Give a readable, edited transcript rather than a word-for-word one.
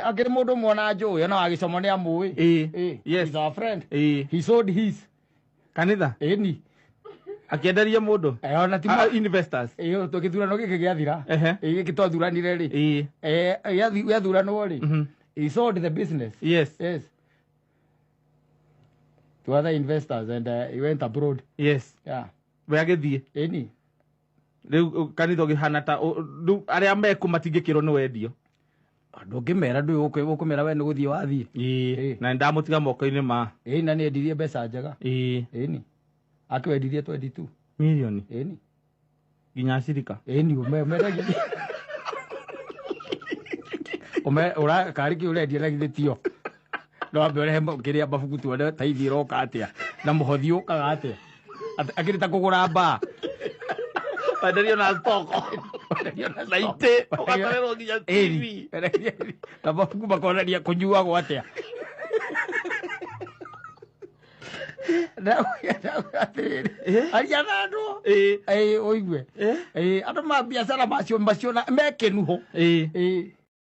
Akĩrĩ mũndũ ũmwe ona njũĩ ona wagĩcomo nĩ amũĩ. Yes. He's our friend. Ĩĩ. He sold his. Kanitha. Ĩni. Akĩenderia mũndũ. Ona ti Ah, investors. Ĩyo gĩthurano gĩkĩ gĩathira. Ehe. Ĩ, gĩkĩ twathuranire rĩ. Ĩĩ. Gĩathuranwo rĩ. He sold the business. Yes. Yes. To other investors and he went abroad. Yes. Yeah. We agĩthiĩ. Ĩni. Rĩu kanitha ũgĩhana ta rĩu arĩa meku matingĩkĩrwo nĩ wendio. Ndũngĩmera ndũĩ ũkũmera we nĩ gũthiĩ wathiĩ. Ĩĩ. Na nĩndamũtiga moko-inĩ ma. Ĩĩ, na nĩ endirie mbeca njega. Ĩĩ. Ĩni. Akĩwendirie 22. Milioni. Ĩni. Nginya cirika. Ĩni ũmendagia. Ũme ũra karĩ kĩ ũrendia na githĩ tio. No ambe ũrehe kĩrĩa mabuku tuone taithi ĩroka atĩa na mũhothi ũkaga atĩa. Akĩrĩ ta kũgũra mbaa. Wenderio na stoko. Na itĩ ũgatwarĩrwo nginya TV. Ĩni. Na mabuku makonania kũnyuagwo atĩa. Atĩrĩrĩ, aria na andũ. Ĩĩ. Ĩĩ, ũigue. Ĩĩ. Ĩĩ, andũ ma biacara macio macio na me kĩnuhu. Ĩĩ. Ĩĩ.